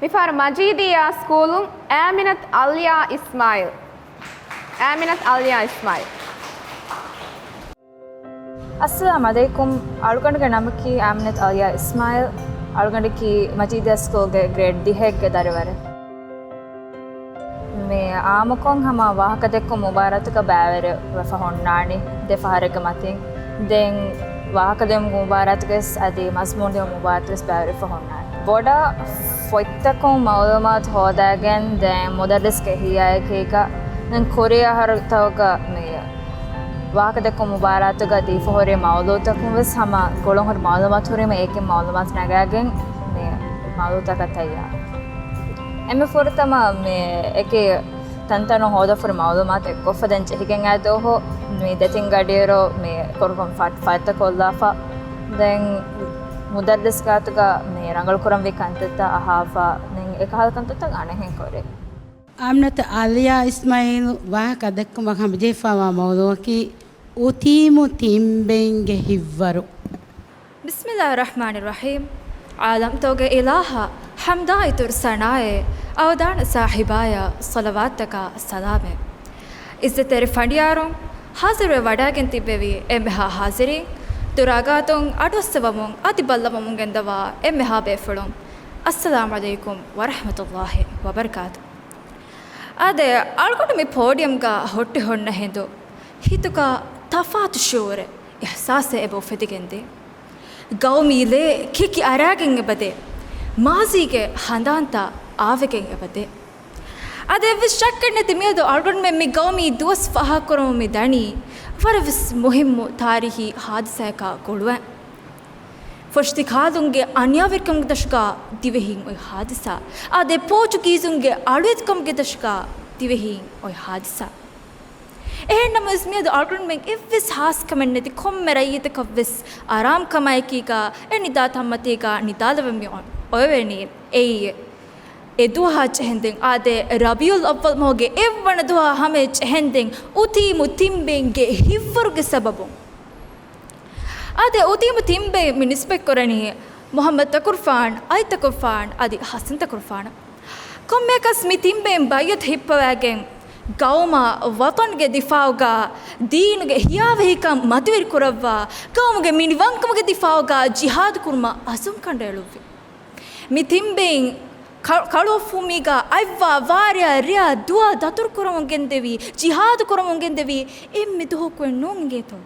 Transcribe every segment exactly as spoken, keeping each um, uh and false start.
މިފަހަރު މަޖީދިއްޔާ ސްކޫލުން އާމިނަތު އަލްޔާ އިސްމާއިލް. އާމިނަތު އަލްޔާ އިސްމާއިލް. އައްސަލާމް ޢަލައިކުމް. އަޅުގަނޑުގެ ނަމަކީ އާމިނަތު އަލްޔާ އިސްމާއިލް. އަޅުގަނޑަކީ މަޖީދިއްޔާ ސްކޫލްގެ ގްރޭޑް ދިހައެއްގެ ދަރިވަރެއް. މި އާއްމުކޮށް ހަމަ ވާހަކަދެއްކުން މުބާރާތުގަ ބައިވެރިވެފަ ހުންނާނީ ދެ ފަހަރެއްގެ މަތިން. ދެން ވާހަކަދެއްކުން މުބާރާތުގަސް އަދި މަޒްމޫން ދިއުމުގެ މުބާރާތުގަސް ބައިވެރިވެފަ ހުންނާނީ. ބޮޑަށް ފޮތްތަކުން މައުލޫމާތު ހޯދާގެން ދެން މުދައްރިސްގެ ހިޔާއެކީގަ ދެން ކުރިއަހަރުތަކުގަ މި ވާހަކަދެއްކުން މުބާރާތުގަ ދީފަ ހުރި މައުލޫތަކުން ވެސް ހަމަ ގުޅުން ހުރި މައުލޫމާތު ހުރީމަ އޭގެ މައުލޫމާތު ނަގާގެން މި މައުލޫތަކަށް ތައްޔާރު. އެންމެ ފުރަތަމަ މި އެކި ތަންތަނުން ހޯދަފުރި މައުލޫމާތު އެއްކޮށްފަ ދެން ޖެހިގެން އައި ދުވަހު މި ދެތިން ގަޑިއިރު މި ކުރުކޮށް ފަ-، ފަތްތަ ކޮށްލާފަ ދެން މުދައްރިސް ގާތުގަ މި ރަނގަޅު ކުރަންވީ ކަންތައްތައް އަހާފަ ދެން އެކަހަލަ ކަންތައްތައް އަނެއްހެން ކުރި. އާމިނަތު އަލްޔާ އިސްމާއިލް ވާހަކަ ދެއްކުމަށް ހަމަޖެހިފައިވާ މައުޟޫއަކީ އުތީމު ތިން ބެއިންގެ ހިތްވަރު. ބިސްމިއްލާހި ރަޙްމާނި ރަޙީމް. ޢާލަމްތަކުގެ އިލާހަށް ޙަމްދާއި ތުރު ސަނާއެއް، އަވަދާން ސާހިބާޔަށް ޞަލަވާތްތަކާ ސަލާމެއް. ޢިއްޒަތްތެރި ފަނޑިޔާރުން ޙާޟިރުވެ ވަޑައިގެން ތިއްބެވި އެންމެހާ ޙާޟިރީން، ދުރާގާތުން އަޑުއައްސަވަމުން އަދި ބައްލަވަމުން ގެންދަވާ އެންމެހާ ބޭފުޅުން، އައްސަލާމް ޢަލައިކުމް ވަރަޙްމަތުﷲި ވަބަރަކާތު. އާދެ، އަޅުގަނޑު މި ޕޯޑިއަމްގަ ހުއްޓި ހުންނަ ހިނދު، ހިތުގަ ތަފާތު ޝުޢޫރެއް، އިޙްސާސެއް އެބަ އުފެދިގެންދޭ. ގައުމީ ލޭ ކިކި އަރާގެން އެބަދޭ. މާޒީގެ ހަނދާންތައް އާވެގެން އެބަދޭ. އަދި އެއްވެސް ޝައްކެއް ނެތި މިއަދު އަޅުގަނޑުމެން މި ގައުމީ ދުވަސް ފާހަގަކުރަމުން މި ދަނީ ވަރަށްވެސް މުހިއްމު ތާރީހީ ހާދިސާއަކާ ގުޅުވަން. ފޮށި ކާލުންގެ އަނިޔާވެރިކަމުގެ ދަށުގަ ދިވެހިން އޮތް ހާދިސާ. އާދެ، ޕޯޗުގީޒުންގެ އަޅުވެތިކަމުގެ ދަށުގަ ދިވެހިން އޮތް ހާދިސާ. އެހެންނަމަވެސް މިއަދު އަޅުގަނޑުމެން އެއްވެސް ހާސްކަމެއް ނެތި ކޮންމެ ރައްޔިތަކަށްވެސް އަރާމްކަމާއެކީގަ އެ ނިދާ ތަންމަތީގަ ނިދާލަވަން މި އޮ-، އޮވެވެނީ. އެއީ އެ ދުވަހާ ޖެހެންދެން އާދެ، ރަބީޢުލް އައްވަލް މަހުގެ އެއްވަނަ ދުވަހާ ހަމަޔަށް ޖެހެންދެން އުތީމު ތިންބެއިންގެ ހިތްވަރުގެ ސަބަބުން. އާދެ، އުތީމު ތިންބެއިން މި ނިސްބަތްކުރަނީ މުޙައްމަދު ތަކުރުފާން، ޢަލީ ތަކުރުފާން އަދި ޙަސަން ތަކުރުފާނަށް. ކޮންމެއަކަސް މި ތިންބެއިން ބައިޢަތު ހިއްޕަވައިގެން، ގައުމާ ވަޠަންގެ ދިފާޢުގަ، ދީނުގެ ހިޔާވަހިކަން މަތިވެރި ކުރައްވާ، ގައުމުގެ މިނިވަންކަމުގެ ދިފާޢުގަ ޖިހާދު ކުރުމަށް ޢަޒުމް ކަނޑައެޅުއްވި. މި ތިންބެއިން ކަ-، ކަޅުއޮށްފުމީގަ އަތްވާ ވާރެއާ ރެއާ ދުޢާ ދަތުރު ކުރަމުން ގެންދެވި، ޖިހާދު ކުރަމުން ގެންދެވި އެންމެ ދުވަހަކު ނޫން އިނގޭތޯ؟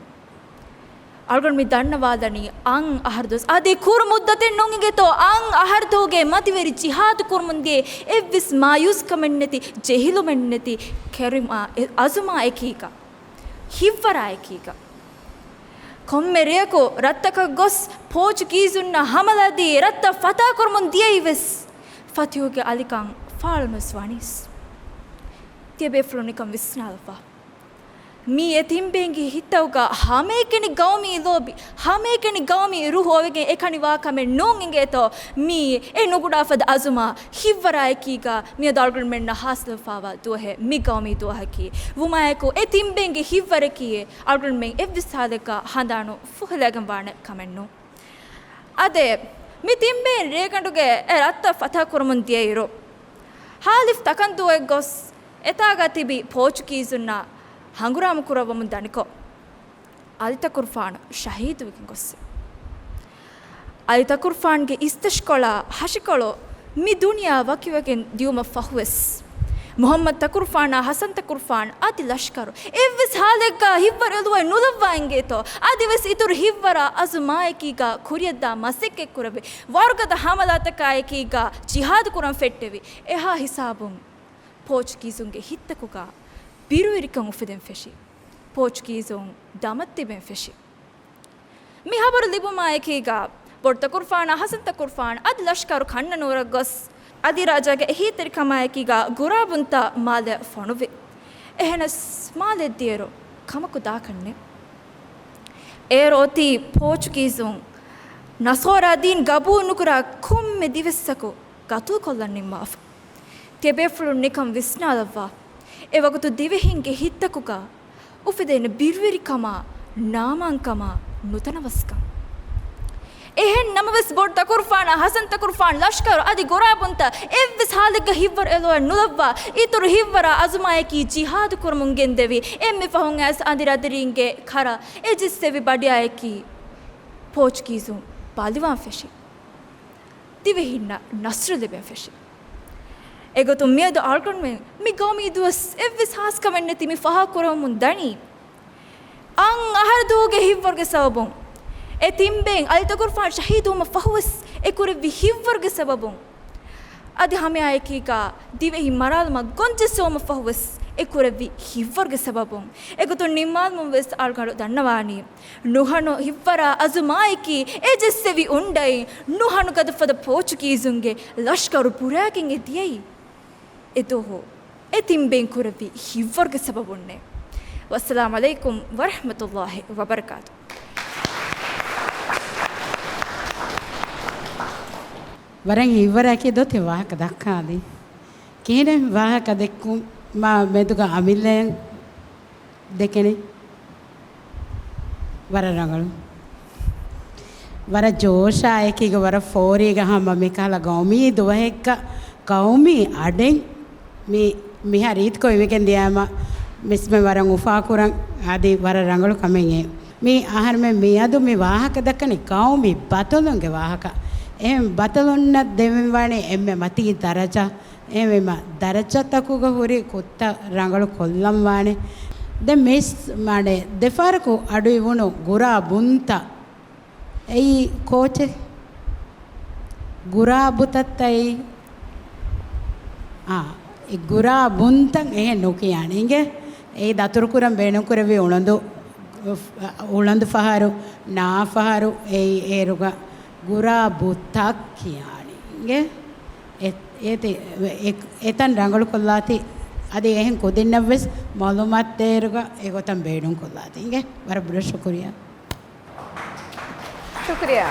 އަޅުގަނޑު މި ދަންނަވާލަނީ އަށް އަހަރު ދުވަސް އަދި ކުރު މުއްދަތެއް ނޫން އިނގޭތޯ؟ އަށް އަހަރު ދުވަހުގެ މަތިވެރި ޖިހާދު ކުރުމުން ދިޔަ އެއްވެސް މާޔޫސްކަމެއް ނެތި، ޖެހިލުމެއް ނެތި، ކެރިމާ އެ އަޒުމާއެކީގަ، ހިތްވަރާއެކީގަ. ކޮންމެ ރެޔަކު ރަށްތަކަށް ގޮސް ޕޯޗުގީޒުންނަށް ހަމަލާދީ ރަށްތައް ފަތާކުރަމުން ދިޔައީވެސް، ފަތިހުގެ އަލިކަން ފާޅުނުވެސް ވަނީސް. ތިޔަބޭފުޅުން ނިކަން ވިސްނާލައްވާ. މީ އެ ތިންބެއިންގެ ހިތްތަކުގަ ހަމައެކަނި ގައުމީ ލޯބި، ހަމައެކަނި ގައުމީ ރޫޙު އޮވެގެން އެކަނި ވާ ކަމެއް ނޫން އިނގޭތޯ؟ މީ އެ ނުގުޑާ ފަދަ އަޒުމާ ހިތްވަރާއެކީގަ މިއަދު އަޅުގަނޑުމެންނަށް ހާސިލުވެފައިވާ ދުވަހެއް މި ގައުމީ ދުވަހަކީ. ވުމާއެކު އެ ތިންބެއިންގެ ހިތްވަރަކީ އަޅުގަނޑުމެން އެއްވެސް ހާލެއްގަ ހަނދާނު ފުހެލައިގެން ވާނެ ކަމެއް ނޫން. އާދެ، މި ތިންބެއިން ރޭގަނޑުގެ އެ ރަށްތައް ފަތާކުރަމުން ދިޔައިރު، ހާލިފް ތަކަންދޫއެއް ގޮސް އެތާގަ ތިބި ޕޯޗުގީޒުންނާ ހަނގުރާމަ ކުރައްވަމުން ދަނިކޮށް، އަލި ތަކުރުފާނު ޝަހީދުވެގެން ގޮއްސެވި. އަލި ތަކުރުފާންގެ އިސްތަށިކޮޅާ ހަށިކޮޅު މި ދުނިޔެއާ ވަކިވެގެން ދިޔުމަށް ފަހުވެސް، މުޙައްމަދު ތަކުރުފާނާ ޙަސަން ތަކުރުފާން އަދި ލަޝްކަރު އެއްވެސް ހާލެއްގަ ހިތްވަރު އެލުވައި ނުލައްވާ އިނގޭތޯ؟ އަދިވެސް އިތުރު ހިތްވަރާ އަޒުމާއެކީގަ ކުރިއަށްދާ މަސައްކަތްކުރެއްވި، ވަރުގަދަ ހަމަލާތަކާއެކީގަ ޖިހާދު ކުރަން ފެއްޓެވި. އެހާ ހިސާބުން ޕޯޗުގީޒުންގެ ހިތްތަކުގަ ބިރުވެރިކަން އުފެދެން ފެށި. ޕޯޗުގީޒުން ދަމަށް ތިބެން ފެށި. މި ހަބަރު ލިބުމާއެކީގަ، ބޮޑު ތަކުރުފާނާ ޙަސަން ތަކުރުފާން އަދި ލަޝްކަރު ކަންނަނޫރަށް ގޮސް، އަދި ރާޖާގެ އެހީތެރިކަމާއެކީގަ ގުރާބުންތައް މާލެއަށް ފޮނުއްވި. އެހެނަސް މާލެއަށް ދިޔައިރު ކަމަކު ދާކަށް ނެތް. އޭރު އޮތީ ޕޯޗުގީޒުން ނަޞާރާ ދީން ގަބޫލު ނުކުރާ ކޮންމެ ދިވެއްސަކު ގަތުލުކޮށްލަން ނިންމާފަ. ތިޔަބޭފުޅުން ނިކަން ވިސްނާލައްވާ. އެވަގުތު ދިވެހިންގެ ހިތްތަކުގަ އުފެދޭނެ ބިރުވެރިކަމާ، ނާމާންކަމާ، ނުތަނަވަސްކަން. އެހެން ނަމަވެސް ބޮޑު ތަކުރުފާނާ، ހަސަން ތަކުރުފާން ލަޝްކަރު އަދި ގުރާބުންތައް އެއްވެސް ހާލެއްގަ ހިތްވަރު އެލޮއެއް ނުލައްވާ، އިތުރު ހިތްވަރާ އަޒުމާއެކީ ޖިހާދު ކުރަމުން ގެންދެވި. އެންމެ ފަހުން އައިސް އަނދިރި އަނދިރީންގެ ކަރަށް އެ ޖެއްސެވި ބަޑިއާއެކީ ޕޯޗުގީޒުން ބަލިވާން ފެށި. ދިވެހިންނަށް ނަސްރު ލިބެން ފެށި. އެގޮތުން މިއަދު އަޅުގަނޑުމެން މި ގައުމީ ދުވަސް އެއްވެސް ހާސްކަމެއް ނެތި މި ފާހަގަކުރަމުން ދަނީ، އަށް އަހަރު ދުވަހުގެ ހިތްވަރުގެ ސަބަބުން، އެ ތިން ބޭން އަލި ތަކުރުފާން ޝަހީދުވުމަށް ފަހުވެސް އެ ކުރެއްވި ހިތްވަރުގެ ސަބަބުން، އަދި ހަމައެކީގަ ދިވެހި މަރާލުމަށް ގޮންޖެއްސެވުމަށް ފަހުވެސް އެ ކުރެއްވި ހިތްވަރުގެ ސަބަބުން، އެގޮތުން ނިންމާލުމުން ވެސް އަޅުގަނޑު ދަންނަވާނީ، ނުހަނު ހިތްވަރާ އަޒުމާއެކީ އެ ޖެއްސެވި އުނޑައިން ނުހަނު ގަދަފަދަ ޕޯޗުގީޒުންގެ ލަޝްކަރު ބުރައިގެން އެ ދިޔައީ. އެ ދުވަހު އެ ތިން ބޭން ކުރެއްވި ހިތްވަރުގެ ސަބަބުންނޭ. ވައްސަލާމް ޢަލައިކުމް ވަރަޙްމަތުﷲި ވަބަރަކާތު. ވަރަށް ހިތްވަރާ ކި ދޯތި ވާހަކަ ދައްކާލީ. ކިހިނެއް ވާހަކަ ދެއްކުމާ މެދުގަ އަމިއްލައަށް ދެކެނީ. ވަރަށް ރަނގަޅު. ވަރަށް ޖޯޝާ އެކީގަ ވަރަށް ފޯރީގަ ހަމަ މިކަހަލަ ގައުމީ ދުވަހެއްގަ ގައުމީ އަޑެއް މި، މިހާ ރީތިކޮށް އިވިގެން ދިޔައިމަ މިސްމެ ވަރަށް އުފާކުރަން އަދި ވަރަށް ރަނގަޅު ކަމެއް އެ. މި އަހަރުމެން މިއަދު މި ވާހަކަ ދައްކަނީ ގައުމީ ބަތަލުންގެ ވާހަކަ. އެހެން ބަތަލުންނަށް ދެވެން ވާނީ އެންމެ މަތީ ދަރަޖަ. އެހެންވީމަ، ދަރަޖަތަކުގަ ހުރި ކުށްތައް ރަނގަޅު ކޮށްލަން ވާނެ. ދެން މިސް، މާނެ، ދެފަހަރަކު އަޑު އިވުނު ގުރާ ބުންތައް. އެއީ ކޯޗެއް؟ ގުރާ ބުތައްތައް އެއީ؟ އާ، އެ ގުރާ ބުންތައް އެހެން ނުކިޔާނެ. އިނގޭ؟ އެއީ ދަތުރުކުރަން ބޭނުންކުރެއްވި އުޅަނދު، އުޅަނދު ފަހަރު، ނާ ފަހަރު، އެއީ އޭރުގަ ގުރާ ބުތައް ކިޔާނީ. އިނގޭ؟ އެ، އޭތި، އެ، އެތަން ރަނގަޅުކޮށްލާތި، އަދި އެހެން ކުދިންނަށްވެސް މައުލޫމާތު ދޭއިރުގަ އެގޮތަށް ބޭނުންކޮށްލާތި. އިނގޭ؟ ވަރަށް ބޮޑަށް ޝުކުރިއްޔާ. ޝުކުރިއްޔާ.